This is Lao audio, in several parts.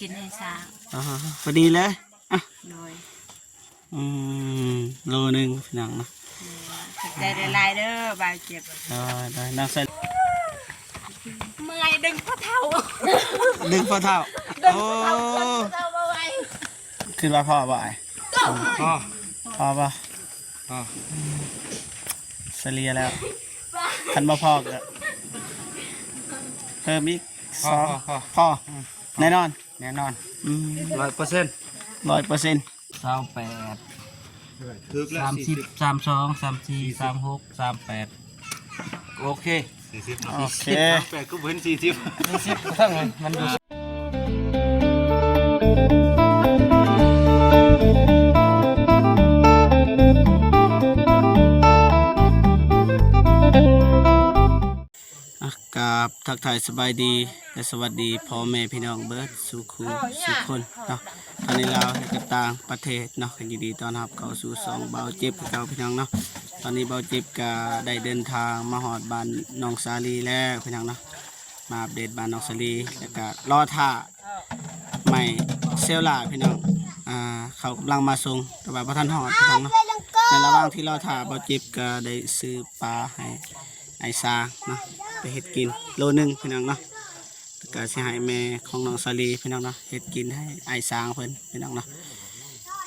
ກິນໃຫ້ຊ້າງ. ອໍ ພໍດີເລີຍ. ອ່ະ ໂດຍ. ອືມ ໂລໜຶ່ງພີ່ນ້ອງເນາະ. ໂດຍ ຂອບໃຈຫຼາຍໆເດີບ່າວເຈັບ. ໂດຍ ໂດຍ ນ້ອງສາລີ ເມື່ອຍດຶງພໍ່ເຖົ້າ ດຶງພໍ່ເຖົ້າ. ໂອ້ ຄິດວ່າພໍບໍ່ອ້າຍ? ພໍ ພໍບໍ່? ພໍ ສະເລ່ຍແລ້ວ ຄັນບໍ່ພໍກໍເພີ່ມອີກ. ພໍ ສອງ ພໍ ພໍ ພໍ ອືມ ແນ່ນອນ ແນ່ນອນ. ອືມ ຮ້ອຍເປີເຊັນ ຮ້ອຍເປີເຊັນ. ຊາວແປດ ຖືກແລ້ວ ສາມສິບ ສີ່ສິບ ສາມສອງ ສາມສີ່ ສາມຫົກ ສາມແປດ. ໂອເຄ ສີ່ສິບເນາະ. ໂອເຄ ສາມແປດຄືບໍ່ເຫັນສີ່ສິບ ສີ່ສິບທາງນັ້ນມັນຢູ່. ອ່ະ ກາບທັກທາຍສະບາຍດີ ແລະ ສະຫວັດດີພໍ່ແມ່ພີ່ນ້ອງເບິດສູ່ຄູ່ສູ່ຄົນເນາະ ທັງໃນລາວ ແລະ ກໍຕ່າງປະເທດເນາະ. ກໍຍິນດີຕ້ອນຮັບເຂົ້າສູ່ຊ່ອງບ່າວເຈັບຄືເກົ່າພີ່ນ້ອງເນາະ. ຕອນນີ້ບ່າວເຈັບກໍໄດ້ເດີນທາງມາຮອດບ້ານນ້ອງສາລີແລ້ວພີ່ນ້ອງເນາະ. ມາອັບເດດບ້ານນ້ອງສາລີ ແລ້ວກໍລໍຖ້າ ໄມ້ເຊວລາພີ່ນ້ອງ. ອ່າ ເຂົາກຳລັງມາສົ່ງ ແຕ່ວ່າບໍ່ທັນຮອດພີ່ນ້ອງເນາະ. ໃນລະຫວ່າງທີ່ລໍຖ້າ ບ່າວເຈັບກໍໄດ້ຊື້ປາໃຫ້ອ້າຍຊ້າງເນາະ ໄປເຮັດກິນໂລໜຶ່ງພີ່ນ້ອງເນາະ. ແລ້ວກໍຊິໃຫ້ແມ່ຂອງນ້ອງສາລີພີ່ນ້ອງເນາະ ເຮັດກິນໃຫ້ອ້າຍຊ້າງເພິ່ນພີ່ນ້ອງເນາະ.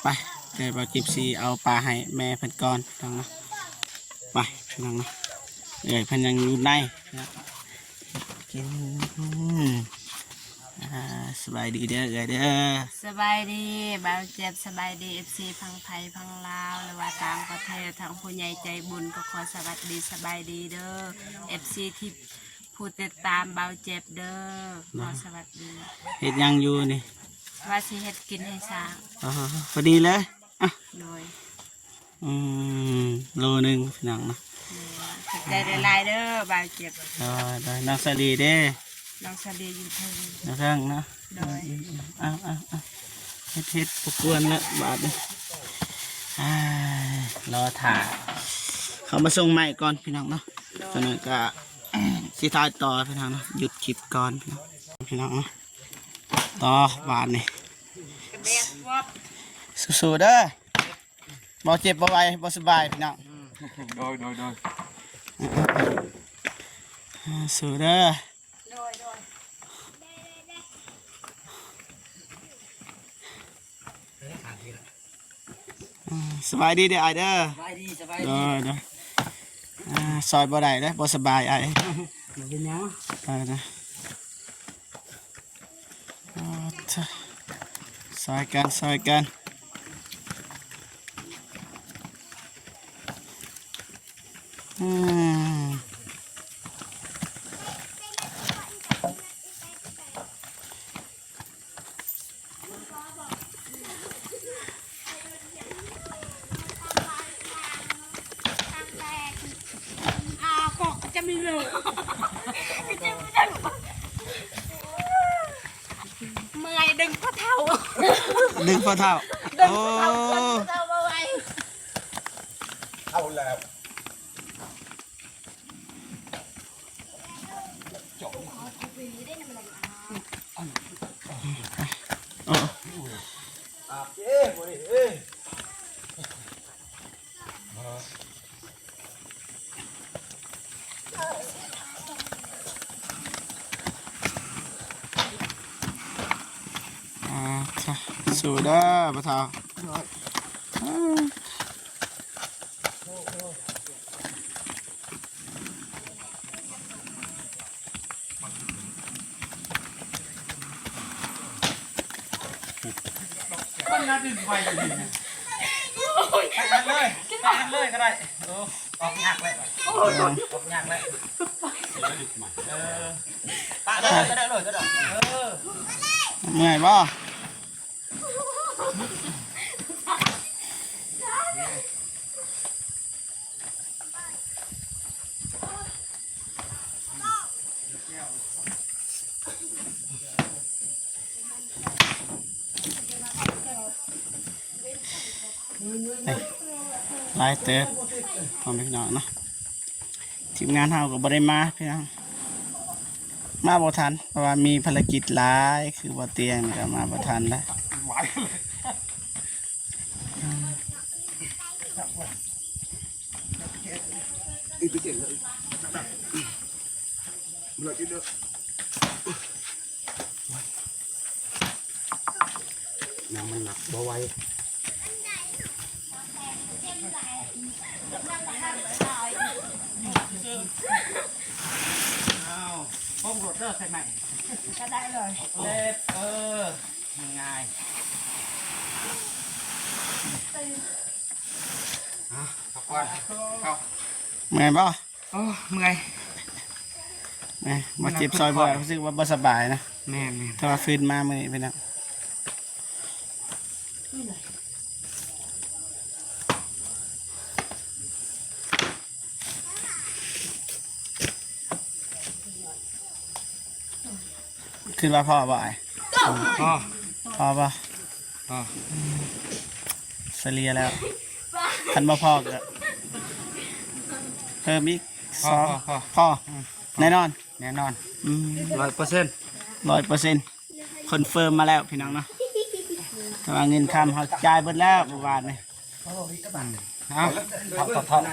ໄປ ແຕ່ບ່າວເຈັບຊິເອົາປາໃຫ້ແມ່ເພິ່ນກ່ອນພີ່ນ້ອງເນາະ. ໄປພີ່ນ້ອງເນາະ ເອີຍ ເພິ່ນຍັງຢູ່ໃນ ກິນ. ອ່າ ສະບາຍດີເດີເອື້ອຍເດີ. ສະບາຍດີບ່າວເຈັບ ສະບາຍດີເອັຟຊີຝັ່ງໄທຝັ່ງລາວ ຫຼືວ່າຕ່າງປະເທດ. ທາງຜູ້ໃຫຍ່ໃຈບຸນກໍຂໍສະຫວັດດີສະບາຍດີເດີ ເອັຟຊີທີ່ຜູ້ຕິດຕາມບ່າວເຈັບເດີ ຂໍສະຫວັດດີ. ເຮັດຫຍັງຢູ່ນີ້? ວ່າຊິເຮັດກິນໃຫ້ຊ້າງ. ອໍ ພໍດີເລີຍ. ອ່ະ ໂດຍ. ອືມ ໂລໜຶ່ງພີ່ນ້ອງເນາະ. ໂດຍ ຂອບໃຈຫຼາຍໆເດີບ່າວເຈັບ. ໂດຍ ໂດຍ. ນ້ອງສາລີເດ້? ນ້ອງສາລີຢູ່ເທິງ ຢູ່ເທິງເນາະ. ໂດຍ. ອືມ ເອົາ ເອົາ ເຮັດ ເຮັດບໍ່ກວນລະບາດນີ້. ອາ ລໍຖ້າເຂົາມາສົ່ງໄມ້ກ່ອນພີ່ນ້ອງເນາະ. ໂດຍ. ຕອນນັ້ນກະຊິຖ່າຍຕໍ່ພີ່ນ້ອງເນາະ ຢຸດຄລິບກ່ອນພີ່ນ້ອງ ພີ່ນ້ອງເນາະ. ຕໍ່ບາດນີ້ ສູ້ໆເດີ. ບໍ່ເຈັບບໍ່ໄຫວ ບໍ່ສະບາຍພີ່ນ້ອງ. ໂດຍ ໂດຍ ໂດຍ. ສູ້ເດີ. ໂດຍ ໂດຍ. ສະບາຍດີເດີອ້າຍເດີ. ສະບາຍດີ ສະບາຍດີ. ໂດຍ ໂດຍ. ອ່າ ຊ່ອຍບໍ່ໄດ້ເດີ ບໍ່ສະບາຍອ້າຍ. ບໍ່ເປັນຫຍັງ. ເອີ ຊ່ອຍກັນ ຊ່ອຍກັນ. ອືມ ອ່າ ກໍຈະມີເລີຍ ຈະມີເລີຍ. ເມື່ອຍດຶງພໍ່ເຖົ້າ ດຶງພໍ່ເຖົ້າ. ໂອ້ ດຶງພໍ່ເຖົ້າ ດຶງພໍ່ເຖົ້າບໍ່ໄຫວ. ເອົາແລ້ວ. ອ່າ ສູ້ເດີພໍ່ເຖົ້າ. ຄົນໜ້າດຶງໄວຢູ່ນີ້ນະ. ໂອ້ຍ ໄປອັດເລີຍ ໄປອັດເລີຍກໍໄດ້. ໂອ້ ອອກຍາກແລ້ວ ໂອ້ຍ ອອກຍາກແລ້ວ. ເອີ ປະເລີຍກໍໄດ້ ເລີຍກໍໄດ້. ເອີ ເມື່ອຍບໍ່? ຫຼາຍເຕີບ ພໍ່ແມ່ພີ່ນ້ອງເນາະ. ທີມງານເຮົາກໍບໍ່ໄດ້ມາພີ່ນ້ອງ. ມາບໍ່ທັນ ເພາະວ່າມີພາລະກິດຫຼາຍ ຄືບໍ່ຕຽງນີ້ກໍມາບໍ່ທັນແລ້ວ. ນ້ຳມັນໜັກບໍ່ໄຫວ. ອ້າວ ປົກລົດເດີ ໃສ່ໃໝ່ ກໍໄດ້ເລີຍ ເລັບ ເອີ ມັນງ່າຍ. ອ່ະ ພັກຜ່ອນ ເຂົ້າ ເມື່ອຍບໍ່? ໂອ້ ເມື່ອຍ ແໝ ມາເຈັບຊອຍເພື່ອນ ຮູ້ສຶກວ່າບໍ່ສະບາຍນະ. ແມ່ນໆ ແຕ່ວ່າຟື້ນມາມື້ນີ້ພີ່ນ້ອງ ຄິດວ່າພໍບໍ່ອ້າຍ? ພໍ ພໍບໍ່? ພໍ ສະເລ່ຍແລ້ວ ຄັນບໍ່ພໍກໍເພີ່ມອີກ ພໍ ສອງ ພໍ ພໍ ພໍ ອືມ ແນ່ນອນ ແນ່ນອນ ອືມ ຮ້ອຍເປີເຊັນ ຮ້ອຍເປີເຊັນ ຄອນເຟີມມາແລ້ວພີ່ນ້ອງເນາະ. ແຕ່ວ່າເງິນຄຳເຮົາຈ່າຍເບິດແລ້ວມື້ວານນີ້. ເອົາ ເທົ່າ ເທົ່າ ເ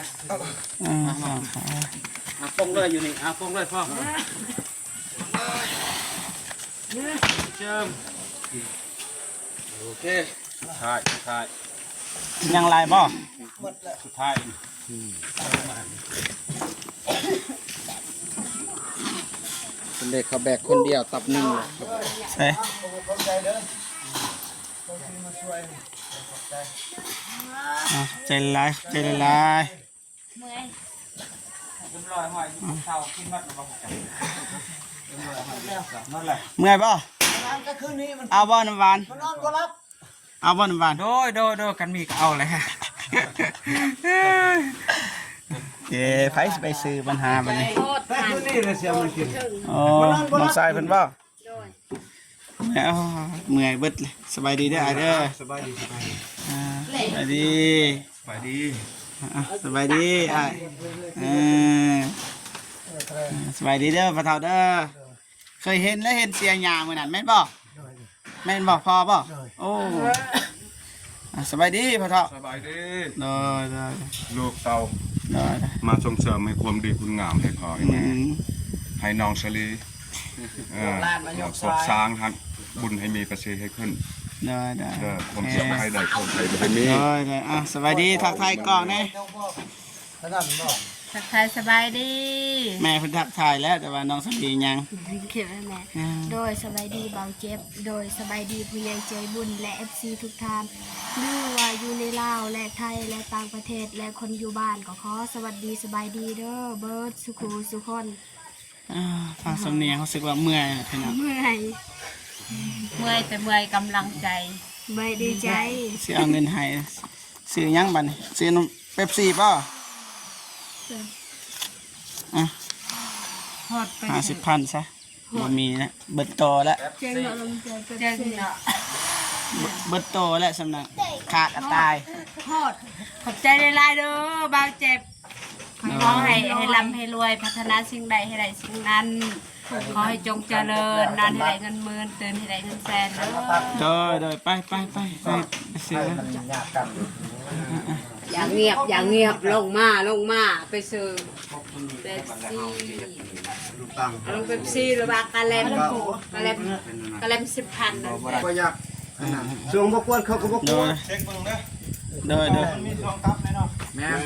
ອີ ສອງຂາ ອ່ະ ປົງເລີຍຢູ່ນີ້ ອ່ະ ປົງເລີຍພໍ່ ເຈີມ ໂອເຄ ສຸດທ້າຍ ສຸດທ້າຍ ຍັງຫຼາຍບໍ່? ສຸດທ້າຍ ເປັນເດັກເຂົາແບກຄົນດຽວຕັບໜຶ່ງ ໃສ່ ຂອບໃຈຫຼາຍ ຂອບໃຈຫຼາຍ. ເມື່ອຍ ເມື່ອຍບໍ່? ເອົາບໍ່ນ້ຳຫວານ? ເອົາບໍ່ນ້ຳຫວານ? ໂດຍ ໂດຍ ໂດຍ ຄັນມີກໍເອົາແຫຼະ. ເອີ ໃຜຊິໄປຊື້ບັນຫາບັດນີ້. ໂອ້ ນ້ອງຊາຍເພິ່ນບໍ່? ໂດຍ ເອົາ ເມື່ອຍເບິດເລີຍ. ສະບາຍດີເດີອ້າຍເດີ. ສະບາຍດີ ສະບາຍດີ ອ່າ ສະບາຍດີ ສະບາຍດີ ອ່າ ສະບາຍດີອ້າຍ. ເອີ ສະບາຍດີເດີພໍ່ເຖົ້າເດີ. ເຄີຍເຫັນແລະ ເຫັນເສຍຫຍ້າມື້ນັ້ນແມ່ນບໍ່? ໂດຍ ແມ່ນບໍ່ ພໍ່ບໍ່? ໂດຍ ໂອ້ ອ່າ ສະບາຍດີພໍ່ເຖົ້າ. ສະບາຍດີ ໂດຍ ໂດຍ ລູກເຕົ້າ ໂດຍ ມາສົ່ງເສີມໃຫ້ຄວາມດີຄຸນງາມໃຫ້ພໍ່ໃຫ້ແມ່ ອືມ ໃຫ້ນ້ອງສາລີ ເອີ ພວກຊ້າງຫັ້ນ ບຸນໃຫ້ມີ ກະເສໃຫ້ຂຶ້ນ. ໂດຍ ໂດຍ ເດີ ຄວາມເຈັບໃຫ້ໄດ້ ຄວາມໄຂ້ບໍ່ໃຫ້ມີ. ໂດຍ ໂດຍ ອ່າ ສະບາຍດີ ທັກທາຍກ້ອງແດ່. ທັກທາຍສະບາຍດີ. ແມ່ເພິ່ນທັກທາຍແລ້ວ ແຕ່ວ່ານ້ອງສາລີຍັງ ເກັບໄວ້ແມ່. ອ່າ ໂດຍ ສະບາຍດີບ່າວເຈັບ. ໂດຍ ສະບາຍດີຜູ້ໃຫຍ່ໃຈບຸນ ແລະ ເອັຟຊີທຸກທ່ານ ຫຼືວ່າຢູ່ໃນລາວ ແລະ ໄທ ແລະ ຕ່າງປະເທດ ແລະ ຄົນຢູ່ບ້ານ ກໍຂໍສະຫວັດດີສະບາຍດີເດີ ເບິດສູ່ຄູ່ສູ່ຄົນ. ອ່າ ຟັງສຳນຽງ ຮູ້ສຶກວ່າເມື່ອຍພີ່ນ້ອງ ເມື່ອຍ ເມື່ອຍ ແຕ່ເມື່ອຍກຳລັງໃຈ ເມື່ອຍດີໃຈ. ຊິເອົາເງິນໃຫ້ ຊື້ຫຍັງບັດນີ້? ຊື້ນຳເປັບຊີບໍ່? ອ່ະ ຮອດໄປຫ້າສິບພັນຊະ ບໍ່ມີແລ້ວ ເບິດໂຕແລ້ວ. ເຈັງເນາະ ເຈັງເນາະ ເບິດໂຕແລ້ວສ່ຳນັ້ນ ຂາດກະຕາຍ. ຮອດ ຂອບໃຈຫຼາຍໆເດີບ່າວເຈັບ. ຂໍໃຫ້ ໃຫ້ລ່ຳໃຫ້ລວຍ ປາດຖະໜາສິ່ງໃດໃຫ້ໄດ້ສິ່ງນັ້ນ. ຂໍໃຫ້ຈົ່ງຈະເລີນ ນອນໃຫ້ໄດ້ເງິນໝື່ນ ຕື່ນໃຫ້ໄດ້ເງິນແສນເດີ. ໂດຍ ໂດຍ ໄປ ໄປ ໄປ ໄປ ໄປຊື້. ຢ່າງຽບ ຢ່າງຽບ ລົງມາ ລົງມາ ໄປຊື້ເປັບຊີ ລົງເປັບຊີ ຫຼືວ່າກະແລັມ ກະແລັມ ກະແລັມສິບພັນ. ບໍ່ຢາກ ຊ່ວງບໍ່ກວດເຂົາກໍບໍ່ກວດ ໂດຍ ເຊັກເບິ່ງເດີ. ໂດຍ ໂດຍ ມັນມີສອງຕັບແນ່ນອນ. ແມ່ນ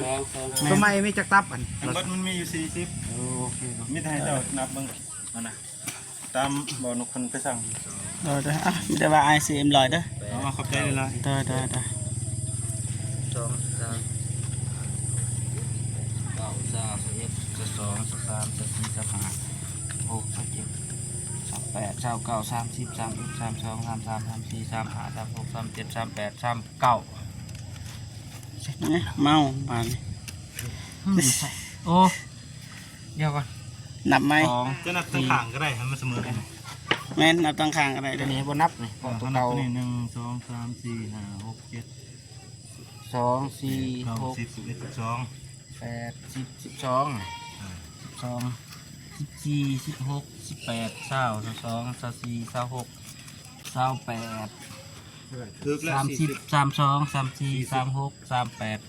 ສະໄໝມີຈັກຕັບ? ອັນເບິດມັນມີຢູ່ສີ່ສິບ. ໂອເຄ ມີແຕ່ໃຫ້ເຈົ້ານັບເບິ່ງຫັ້ນນະ ຕາມບໍ່ນົກເພິ່ນໄປສັ່ງ. ໂດຍ ໂດຍ ອ່ະ ມີແຕ່ວ່າອ້າຍຊື້ເອັມຮ້ອຍເດີ. ເອົາ ຂອບໃຈຫຼາຍໆ. ໂດຍ ໂດຍ ໂດຍ ສອງ ສາມ ເກົ້າ ຊາວ ຊາວເອັດ ຊາວສອງ ຊາວສາມ ຊາວສີ່ ຊາວຫ້າ ຊາວຫົກ ຊາວເຈັດ ຊາວແປດ ຊາວເກົ້າ ສາມສິບ ສາມເອັດ ສາມສອງ ສາມສາມ ສາມສີ່ ສາມຫ້າ ສາມຫົກ ສາມເຈັດ ສາມແປດ ສາມເກົ້າ. ເມົາບາດນີ້. ໂອ້ ດຽວກ່ອນ ນັບໃໝ່. ສອງ ຈະນັບຕັ້ງຂ້າງກໍໄດ້ ໃຫ້ມັນສະເໝີກັນ. ແມ່ນ ນັບຕັ້ງຂ້າງກໍໄດ້. ຕົວນີ້ບໍ່ນັບນີ້ ເພາະຕົວເກົ່າ. ໜຶ່ງ ສອງ ສາມ ສີ່ ຫ້າ ຫົກ ເຈັດ ສອງ ສີ່ ຫົກ ສິບ ສິບເອັດ ສິບສອງ ແປດ ສິບ ສິບສອງ ອ່າ ສິບສອງ ສິບສີ່ ສິບຫົກ ສິບແປດ ຊາວ ຊາວສອງ ຊາວສີ່ ຊາວຫົກ ຊາວແປດ ຖືກແລ້ວ ສາມສິບ ສີ່ສິບ ສາມສອງ ສາມສີ່ ສາມຫົກ ສາມແປດ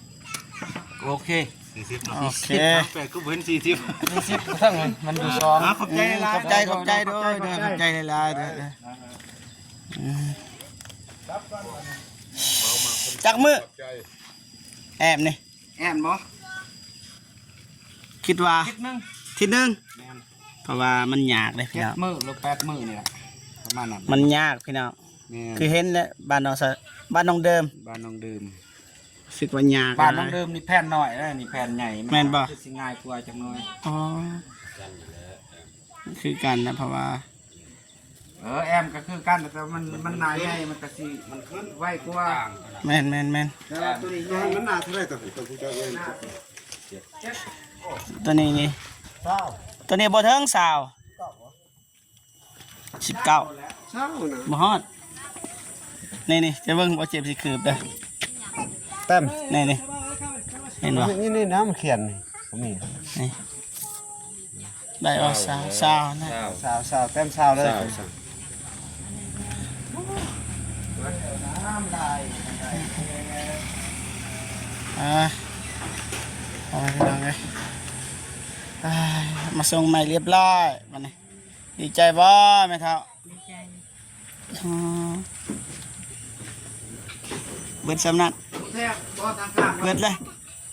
ໂອເຄ ສີ່ສິບເນາະ ໂອເຄ ສາມແປດ ຄືບໍ່ເຫັນ ສີ່ສິບ ສີ່ສິບ ທັງນັ້ນ ມັນຢູ່ສອງ ອ່າ ຂອບໃຈຫຼາຍໆ ຂອບໃຈ ຂອບໃຈ ໂດຍ ໂດຍ ຂອບໃຈຫຼາຍໆ ເດີ ເດີ ເດີ ອືມ ຈັກມື້ ແອມນີ້ ແອນບໍ່? ຄິດວ່າທິດໜຶ່ງ ທິດໜຶ່ງ ແມ່ນ ເພາະວ່າມັນຍາກເດ້ພີ່ນ້ອງ ເຈັດມື້ຫຼືແປດມື້ນີ້ແຫຼະ ປະມານນັ້ນ ມັນຍາກພີ່ນ້ອງ ແມ່ນ ຄືເຫັນແຫຼະ ບ້ານໜອງສະ ບ້ານໜອງເດີມ ບ້ານໜອງເດີມ ຮູ້ສຶກວ່າຍາກ ບ້ານໜອງເດີມນີ້ແຜ່ນນ້ອຍເດ້ ນີ້ແຜ່ນໃຫຍ່ ແມ່ນບໍ່? ຄືຊິງ່າຍກວ່າຈັກໜ້ອຍ ອໍ ຄືກັນນະ ເພາະວ່າ ເອີ ແອມກໍຄືກັນ ແຕ່ວ່າມັນ ມັນໜ້າໃຫຍ່ ມັນກໍຊິ ມັນຂຶ້ນ ໄວກວ່າ ແມ່ນໆໆ ແຕ່ວ່າຕົວນີ້ໃຫຍ່ ມັນໜ້າເທົ່າໃດ ຕົວຜູ້ເຈົ້າເອງ ຕົວນີ້ນີ້ ຊາວ ຕົວນີ້ບໍ່ເຖິງຊາວ ສິບເກົ້າ ຊາວນະ ບໍ່ຮອດ ນີ້ໆ ຈະເບິ່ງບໍ່ ເຈັບຊິຄືບເດີ ແຕ້ມ ນີ້ໆ ເຫັນບໍ່? ນີ້ໆ ນະ ມັນຂຽນນີ້ ກໍມີ ນີ້ ໄດ້ອອກຊາວ ຊາວນະ ຊາວ ຊາວ ແຕ້ມຊາວເລີຍ ຊາວ ຊາວ ອ່າ ເອົາໄປພີ່ນ້ອງເອີຍ ອ່າ ມາສົ່ງໃໝ່ລຽບລ້ອຍບັດນີ້ ດີໃຈບໍ່ແມ່ເຖົ້າ? ດີໃຈ ອືມ ເບິດສ່ຳນັ້ນ ແຊບບໍ່ ທາງຂ້າງ ເບິດເລີຍ ເ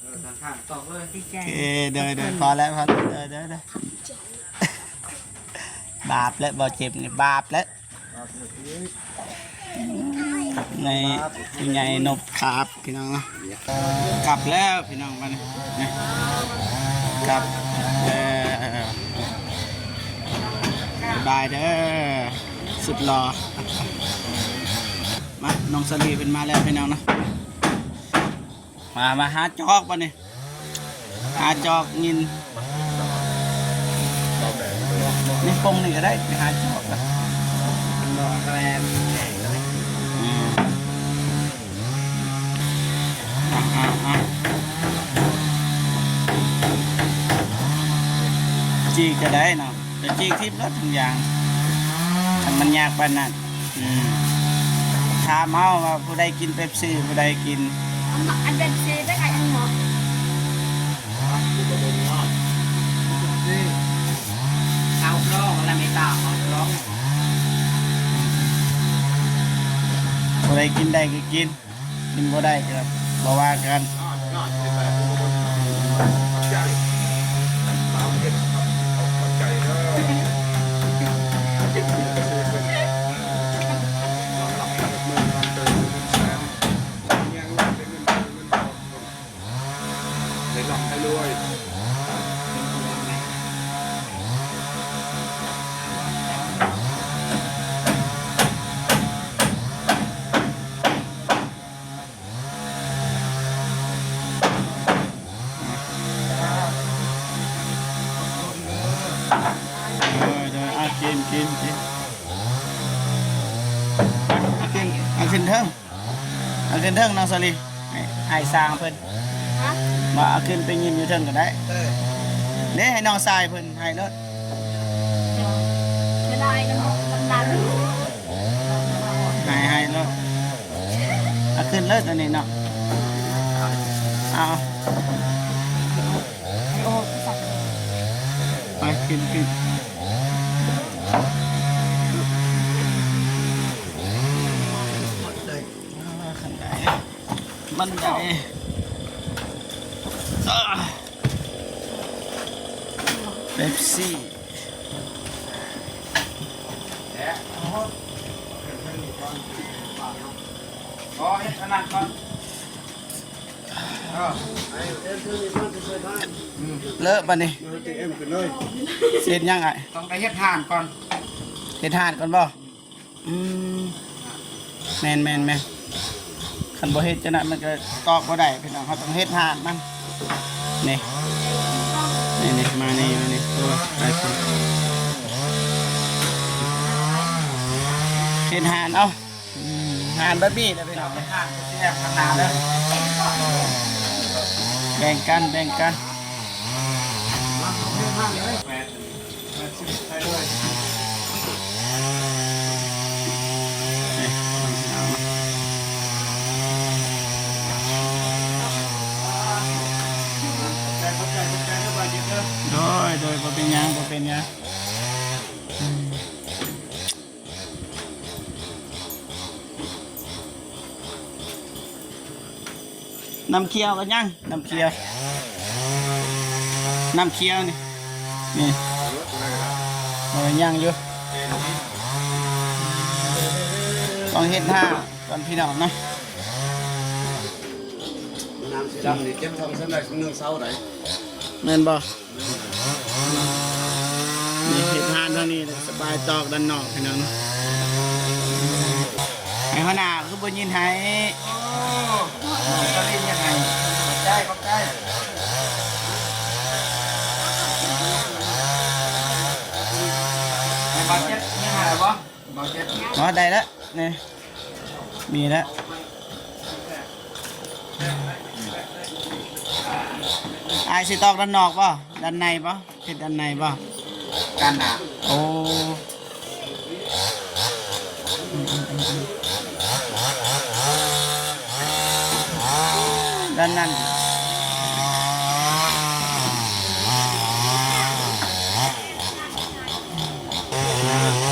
ອີ ທາງຂ້າງຕອກເລີຍ ດີໃຈ ເອີ ໂດຍ ໂດຍ ພໍແລ້ວ ພໍແລ້ວ ເດີ ເດີ ເດີ ບາບແລ້ວ ບໍ່ເຈັບນີ້ ບາບແລ້ວ ໃນຜູ້ໃຫຍ່ນົບຄາບ ພີ່ນ້ອງເນາະ ກັບແລ້ວພີ່ນ້ອງ ມານີ້ ກັບແລ້ວ ບາຍບາຍເດີ ສຸດຫຼໍ່ ມາ ນ້ອງສາລີເພິ່ນມາແລ້ວ ພີ່ນ້ອງເນາະ ມາ ມາຫາຈອກບັດນີ້ ຫາຈອກຫີນ ໃນປົງນີ້ກໍໄດ້ ໄປຫາຈອກນະ ອືມ ອ່າໆໆ ຈີກກໍໄດ້ເນາະ ແຕ່ຈີກຖິ້ມເບິດທຸກຢ່າງ ຄັນມັນຍາກປານນັ້ນ. ອືມ ຖາມເອົາວ່າຜູ້ໃດກິນເປັບຊີ ຜູ້ໃດກິນ ອັນ ອັນເປັບຊີໄດ້ຂາຍອັນເນາະ ເອົາລອງລະເມຕາ ເອົາລອງ ຜູ້ໃດກິນໄດ້ກໍກິນ. ກິນບໍ່ໄດ້ກໍບໍ່ວ່າກັນ. ໂດຍ ໂດຍ ອ່ະ ກິນ ກິນ ກິນ ອ່ະ ຂຶ້ນ ອ່ະ ຂຶ້ນເທິງ ອ່ະ ຂຶ້ນເທິງ ນ້ອງສາລີ ໃຫ້ ໃຫ້ຊ່າງເພິ່ນ ຮະ ວ່າ ອ່ະ ຂຶ້ນໄປຍິນຢູ່ເທິງກໍໄດ້ ເອີ ເດ້ ໃຫ້ນ້ອງຊາຍເພິ່ນ ໃຫ້ໂລດ ເສຍດາຍນຳ ນຳ ໃຫ້ ໃຫ້ໂລດ ເອົາຂຶ້ນເລີຍຕົວນີ້ເນາະ ເອົາ ໂອ້ ໄປ ຂຶ້ນ ຂຶ້ນ ບັນໄດ ບັນໄດ ອ່າ ເປັບຊີ ຂໍເຮັດອັນນັ້ນກ່ອນ ເອີ ເລີະບັດນີ້ ເຮັດຫຍັງອ້າຍ? ຕ້ອງໄດ້ເຮັດຫ່ານກ່ອນ ເຮັດຫ່ານກ່ອນບໍ່? ອືມ ແມ່ນໆໆ ຄັນບໍ່ເຮັດຈັ່ງນັ້ນມັນກໍຕອກບໍ່ໄດ້ພີ່ນ້ອງ ເຮົາຕ້ອງເຮັດຫ່ານມັນ ນີ້ ນີ້ໆ ມານີ້ ມານີ້ ໂອ້ຍ ເຮັດຫ່ານ ເອົາ ອືມ ຫ່ານແບບນີ້ແຫຼະພີ່ນ້ອງ ແບ່ງກັນ ແບ່ງກັນ. ເປັນຫຍັງ? ອືມ ນ້ຳຂຽວກໍຍັງ ນ້ຳຂຽວ ນ້ຳຂຽວນີ້ ນີ້ ເອີ ຍັງຢູ່ ຕ້ອງເຮັດຫ້າກ່ອນພີ່ນ້ອງເນາະ. ນ້ຳສີດຳນີ້ເກັບທຳຊັ້ນໄດ້ໜຶ່ງເສົາໃດ ແມ່ນບໍ່? ນີ້ເຮັດຮ້ານທາງນີ້ ແລ້ວສະບາຍຕອກດ້ານນອກພີ່ນ້ອງ. ໃຫ້ຫົວໜ້າຄືບໍ່ຍິນໃຫ້? ໂອ້ ສະລິນຍັງໃຫ້. ຂອບໃຈ ຂອບໃຈ. ໃຫ້ບາດເຈັບຍັງໃຫ້ບໍ່? ບໍ່ ໄດ້ແລ້ວນີ້ ມີແລ້ວ. ອ້າຍຊິຕອກດ້ານນອກບໍ່? ດ້ານໃນບໍ່? ເຮັດດ້ານໃນບໍ່? ດ້ານໜ້າ. ໂອ້ ດ້ານນັ້ນ.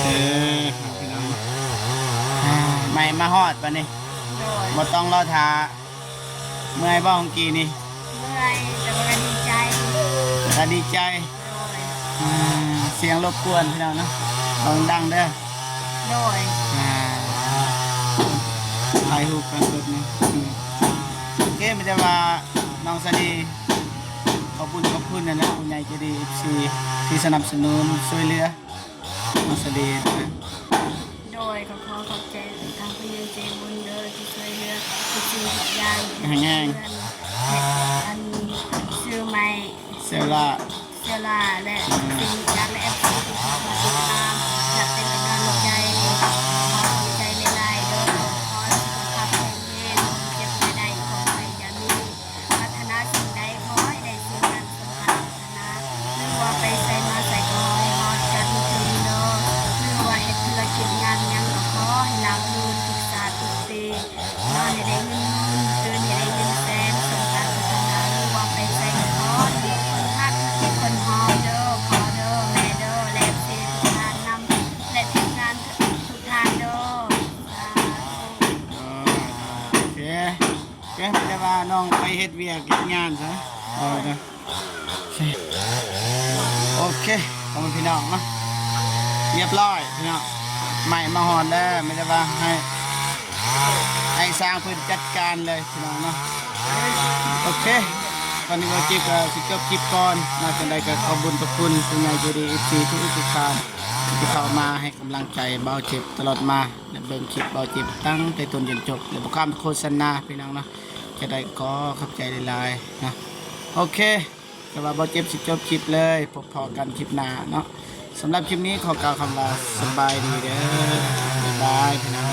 ເອີ ພີ່ນ້ອງ ອ່າ ໄໝ້ມາຮອດບາດນີ້ ໂດຍ ບໍ່ຕ້ອງລໍຖ້າ. ເມື່ອຍບໍ່ຂອງກີ້ນີ້? ເມື່ອຍ ແຕ່ວ່າກໍດີໃຈ ກໍດີໃຈ. ໂດຍ ອ່າ ສຽງລົບກວນພີ່ນ້ອງເນາະ ເວົ້າດັງໆເດີ. ໂດຍ ອ່າ ຖ່າຍຮູບກັນເບິດນີ້. ໂອເຄ ມີແຕ່ວ່ານ້ອງສາລີ ຂອບຄຸນ ຂອບຄຸນນັ້ນແຫຼະ ຜູ້ໃຫຍ່ໃຈດີ ເອັຟຊີ ທີ່ສະໜັບສະໜູນຊ່ວຍເຫຼືອ ມາສະເດນະ. ໂດຍ ກໍຂໍຂອບໃຈທາງຜູ້ໃຫຍ່ໃຈບຸນເດີ ທີ່ຊ່ວຍເຫຼືອທຸກສິ່ງທຸກຢ່າງ ແຮງໆ ເຮັດອັນຊື້ໄມ້ ເຊລາ ເຊລາ ແລະ ອືມ ສິ່ງທຸກຢ່າງ ແລະ ເອັຟຊີ ທີ່ເຂົ້າມາຕິດຕາມ ແລະ ເປັນກຳລັງໃຈ. ຂໍຂອບໃຈຫຼາຍໆເດີ ຂໍສຸຂະພາບແຂງແຮງ ຄວາມເຈັບຢ່າໄດ້ ຄວາມໄຂ້ຢ່າມີ. ປາດຖະໜາສິ່ງໃດຂໍໃຫ້ໄດ້ສິ່ງນັ້ນສົມປາດຖະໜາ ຫຼືວ່າໄປໃສມາໃສກໍຂໍໃຫ້ຮອດກັນເທີ້ນເດີ ຫຼືວ່າເຮັດທຸລະກິດງານຫຍັງກໍຂໍໃຫ້ລາບລື່ນທຸກຊາດທຸກປີ ນອນໃຫ້ໄດ້ເງິນໝື່ນ ຕື່ນໃຫ້ໄດ້ເງິນແສນ ສົມປາດຖະໜາ ຫຼືວ່າໄປໃສກໍຂໍໃຫ້ມີຄົນຮັກມີຄົນຫອມເດີ ພໍ່ເດີ ແມ່ເດີ ແລະ ເອັຟຊີ ທຸກທ່ານນຳ ແລະ ທີມງານທຸກທ່ານເດີ ສາທຸ. ໂອເຄ ໂອເຄ ແຕ່ວ່ານ້ອງໄປເຮັດວຽກເຮັດງານຊະ ເອີ ໂອເຄ ໂອເຄ ພໍ່ແມ່ພີ່ນ້ອງເນາະ ຮຽບຮ້ອຍພີ່ນ້ອງ ໄມ້ມາຮອດແລ້ວ ມີແຕ່ວ່າໃຫ້ ໃຫ້ຊ່າງເພິ່ນຈັດການເລີຍພີ່ນ້ອງເນາະ. ໂອເຄ ຕອນນີ້ບ່າວເຈັບກໍຊິຈົບຄລິບກ່ອນເນາະ ຈັ່ງໃດກໍຂອບບຸນຂອບຄຸນຜູ້ໃຫຍ່ໃຈດີ ເອັຟຊີ ທຸກໆທ່ານ ທີ່ເຂົ້າມາໃຫ້ກຳລັງໃຈບ່າວເຈັບຕະຫຼອດມາ ແລະ ເບິ່ງຄລິບບ່າວເຈັບຕັ້ງແຕ່ຕົ້ນຈົນຈົບ ແລະ ບໍ່ຂ້າມໂຄສະນາພີ່ນ້ອງເນາະ. ຈັ່ງໃດກໍຂໍຂອບໃຈຫຼາຍໆເນາະ. ໂອເຄ ແຕ່ວ່າບ່າວເຈັບຊິຈົບຄລິບເລີຍ ພົບພໍ້ກັນຄລິບໜ້າເນາະ. ສຳລັບຄລິບນີ້ຂໍກ່າວຄຳວ່າສະບາຍດີເດີ ບາຍບາຍພີ່ນ້ອງ.